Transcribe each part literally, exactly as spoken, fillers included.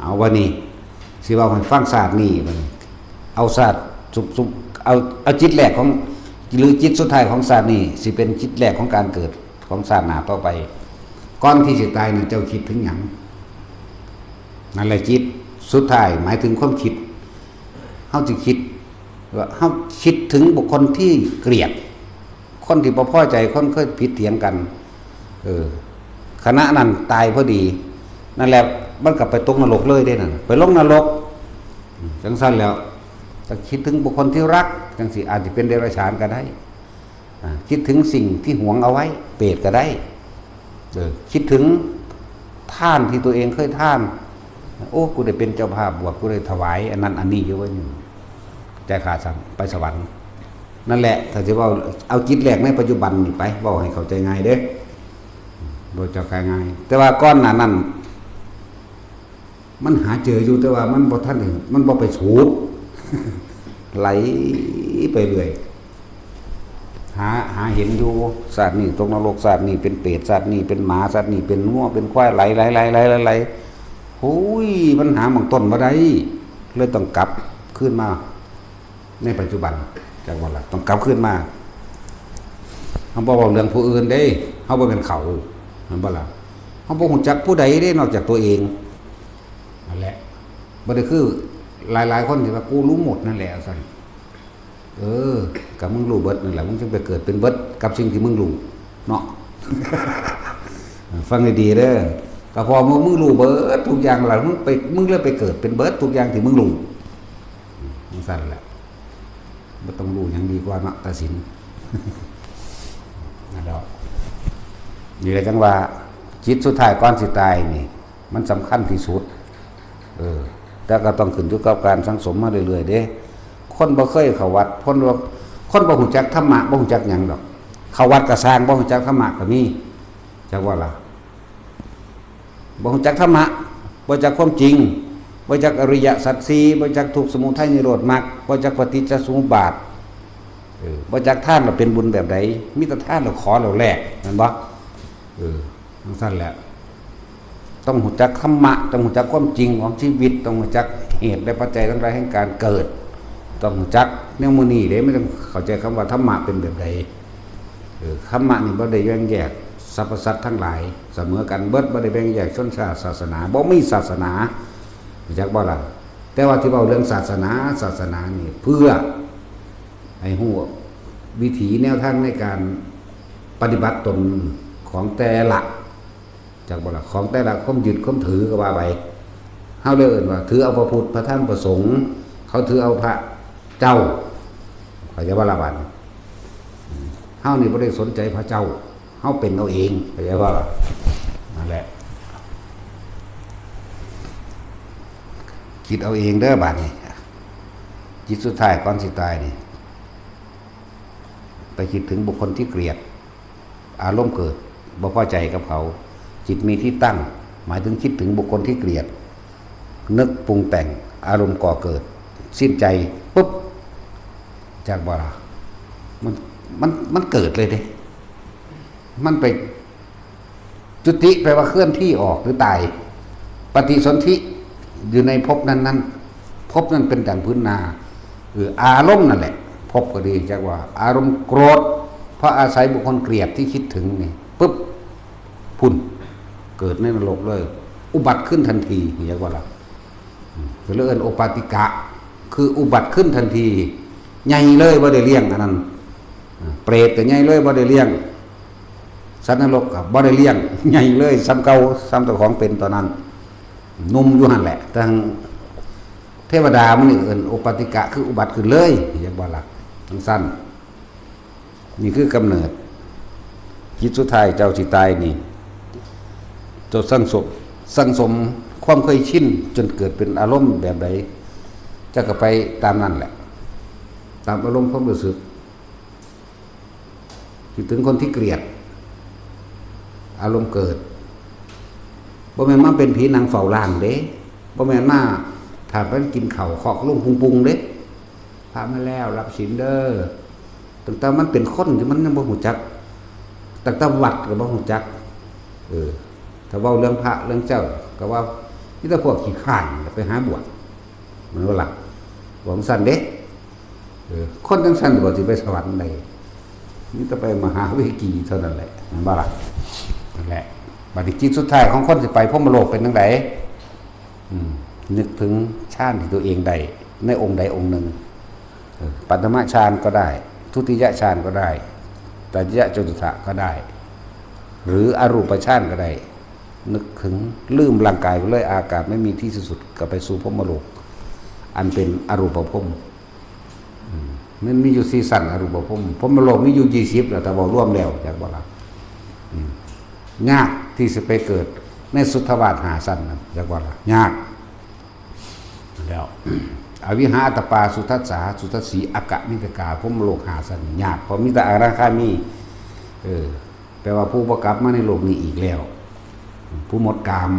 เอาวันนี้ สิเว้าให้ฟังชาตินี้บัดนี้ เอาชาติสุบๆ เอา เอาจิตแรกของ หรือจิตสุดท้ายของชาตินี้ สิเป็นจิตแรกของการเกิดของชาติหน้าต่อไป ก่อนที่สิตายนี่เจ้าคิดถึงหยัง นั่นแหละจิตสุดท้าย หมายถึงความคิด เฮาสิคิด ว่าเฮาคิดถึงบุคคลที่เกลียด คนที่บ่พอใจ คนเคยผิดเถียงกัน เออ ขณะนั้นตายพอดี นั่นแหละ มันก็ไปตกนรกเลยเด้นั่น ไปลงนรก อืม จังซั่นแล้ว จะคิดถึงบุคคลที่รัก จังสิอาจจะเป็นเดรัจฉานก็ได้ อ่า คิดถึงสิ่งที่หวงเอาไว้ เปรตก็ได้ เออ คิดถึงทานที่ตัวเองเคยทาน โอ้ กูได้เป็นเจ้าภาพบวช กูได้ถวายอันนั้นอันนี้อยู่ว่าอยู่ ใจขาดสั่งไปสวรรค์ นั่นแหละ ถ้าสิเว้า เอาจิตแรกในปัจจุบันนี่ไป เว้าให้เข้าใจง่ายเด้ บ่เจ้าง่าย แต่ว่าก่อนหน้านั้น มันหาเจออยู่ แต่ว่ามันบ่ทันได้ มันบ่ไปสูบ ไหลไปเรื่อย หา หาเห็นอยู่ ชาตินี้ตกนรก ชาตินี้เป็นเปรต ชาตินี้เป็นหมา ชาตินี้เป็นงัว เป็นควาย ไหล ไหล ไหล ไหล ไหล ไหล โอ้ย มันหาหม่องต้นบ่ได้ เลยต้องกลับคืนมาในปัจจุบัน จักว่าล่ะ ต้องกลับคืนมา เฮาบ่เว้าเรื่องผู้อื่นเด้ เฮาบ่แม่นเขา แม่นบ่ล่ะ เฮาบ่ฮู้จักผู้ใดเด้ นอกจากตัวเอง นั่นแหละ บ่ได้คือหลายๆ คนที่ว่า "กูรู้หมด" นั่นแหละ ซั่น เออ ก็มึงรู้เบิดนั่นแหละ มึงจึงไปเกิดเป็นเบิดกับสิ่งที่มึงรู้ เนาะ ฟังดีๆ เด้อ ก็เพราะมึง มึงรู้เบิดทุกอย่างแล้ว มึงไป มึงเลยไปเกิดเป็นเบิดทุกอย่างที่มึงรู้ จังซั่นแหละ บ่ต้องรู้หยังดีกว่าเนาะ ตัดสิน นั่นแหละ นี่แหละจังว่า จิตสุดท้ายก่อนสิตายนี่ มันสำคัญที่สุด เออ แต่ก็ต้องขึ้นอยู่กับการสั่งสมมาเรื่อยๆ เด้ คนบ่เคยเข้าวัด คนบ่ คนบ่ฮู้จักธรรมะ บ่ฮู้จักหยังดอก เข้าวัดก็ซ่าง บ่ฮู้จักธรรมะก็มี จักว่าล่ะ บ่ฮู้จักธรรมะ บ่จักความจริง บ่จักอริยสัจสี่ บ่จักทุกข์สมุทัยนิโรธมรรค บ่จักปฏิจจสมุปบาท เออ บ่จักทานแล้วเป็นบุญแบบใด มีแต่ทานแล้วขอแล้วแลก แม่นบ่ เออ จังซั่นแหละ ต้องฮู้จักธรรมะ ต้องฮู้จักความจริงของชีวิต ต้องฮู้จักเหตุและปัจจัยทั้งหลายแห่งการเกิด ต้องฮู้จักแนวมื้อนี้เด้ มันต้องเข้าใจคำว่าธรรมะเป็นแบบใด เออ ธรรมะนี่บ่ได้แบ่งแยกสรรพสัตว์ทั้งหลายเสมอกันเบิด บ่ได้แบ่งแยกชนชาติศาสนา บ่มีศาสนา รู้จักบ่ล่ะ แต่ว่าที่เว้าเรื่องศาสนา ศาสนานี่เพื่อให้ฮู้วิถีแนวทางในการปฏิบัติตนของแต่ละ จักบ่ล่ะ ของแต่ละความยึดความถือก็ว่าไป เฮาเลยเอิ้นว่าถือเอาพระพุทธ พระธรรม พระสงฆ์ เขาถือเอาพระเจ้า เข้าใจบ่ล่ะบัดนี้ เฮานี่บ่ได้สนใจพระเจ้า เฮาเป็นเอาเอง เข้าใจบ่ล่ะ นั่นแหละ คิดเอาเองเด้อบัดนี้ จิตสุดท้ายก่อนสิตายนี่ ไปคิดถึงบุคคลที่เกลียด อารมณ์เกิด บ่พอใจกับเขา จิตมีที่ตั้ง หมายถึงคิดถึงบุคคลที่เกลียด นึกปรุงแต่ง อารมณ์ก่อเกิด สิ้นใจปุ๊บ จักบ่ล่ะ มัน มัน มันเกิดเลยเด้ มันไป จุติแปลว่าเคลื่อนที่ออกหรือตาย ปฏิสนธิอยู่ในภพนั้นๆ ภพนั้นเป็นดั่งพื้นนา เออ อารมณ์นั่นแหละ ภพก็ดี จักว่า อารมณ์โกรธ เพราะอาศัยบุคคลเกลียดที่คิดถึงนี่ ปุ๊บ พุ่น เกิดในนรกเลย อุบัติขึ้นทันที จักว่าล่ะ อืม ก็เลยเอิ้นโอปาติกะ คืออุบัติขึ้นทันที ใหญ่เลย บ่ได้เลี้ยงอันนั้น อ่า เปรตก็ใหญ่เลย บ่ได้เลี้ยง สัตว์นรกก็บ่ได้เลี้ยง ใหญ่เลย ส่ำเก่า ส่ำเจ้าของเป็นตอนนั้น หนุ่มอยู่หั่นแหละ แต่เทวดามันนี่เอิ้นโอปาติกะ คืออุบัติขึ้นเลย จักบ่ล่ะ จังซั่น นี่คือกำเนิด จิตสุดท้ายเจ้าสิตายนี่ เจ้าสั่งสม สั่งสมความเคยชินจนเกิดเป็นอารมณ์แบบใด เจ้าก็ไปตามนั่นแหละ ตามอารมณ์ความรู้สึก คิดถึงคนที่เกลียด อารมณ์เกิด บ่แม่นมาเป็นผีนั่งเฝ้าร้านเด้ บ่แม่นมาถ้าเพิ่นกินข้าวเคาะลุงปุงๆ เด้ พระมาแล้วรับศีลเด้อ ตั้งแต่มันเป็นคนที่มันยังบ่ฮู้จัก ตั้งแต่วัดก็บ่ฮู้จัก เออ ถ้าเว้าเรื่องพระเรื่องเจ้า ก็ว่า มีแต่พวกขี้ข้านไปหาบวช มันว่าล่ะ หวังสั้นเด้ เออ คนจังสั้นบ่สิไปสวรรค์ได้ นี่ต้องไปมหาเวกีเท่านั้นแหละ มันว่าล่ะ นั่นแหละ บัดนี้จิตสุดท้ายของคนสิไปพรหมโลกเป็นจังได อืม นึกถึงฌานที่ตัวเองได้ ในองค์ใดองค์หนึ่ง เออ ปัทมฌานก็ได้ ทุติยฌานก็ได้ ตติยจตุตถะก็ได้ หรืออรูปฌานก็ได้ นึกถึง ลืมร่างกายไปเลย อากาศไม่มีที่สิ้นสุด ก็ไปสู่พรหมโลก อันเป็นอรูปภพ อืม มันมีอยู่สี่ชั้น อรูปภพ พรหมโลกมีอยู่ยี่สิบแล้ว แต่ว่ารวมแล้ว จักบ่ล่ะ อืม ยากที่สิไปเกิดในสุทธาวาสห้าชั้นนั้น จักบ่ล่ะ ยาก แล้ว อวิหาอัตตปาสุทัสสา สุทัสสี อกมิตกา พรหมโลกห้าชั้น ยาก เพราะมีแต่อนาคามี เออ แปลว่าผู้บ่กลับมาในโลกนี้อีกแล้ว ผู้หมดกาม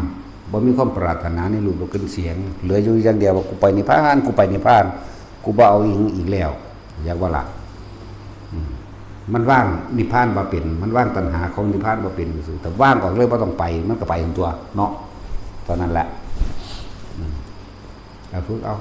บ่มีความปรารถนาในรูปรสกลิ่นเสียง เหลืออยู่อย่างเดียวว่า กูไปนิพพาน กูไปนิพพาน กูบ่เอาอีหยังอีกแล้ว อยากว่าล่ะ อืม มันว่างนิพพานบ่เป็น มันว่างตัณหาของนิพพานบ่เป็นซื่อ แต่ว่างออกเลยบ่ต้องไป มันก็ไปของตัวเนาะ เท่านั้นแหละ อืม เอาฝึกเอา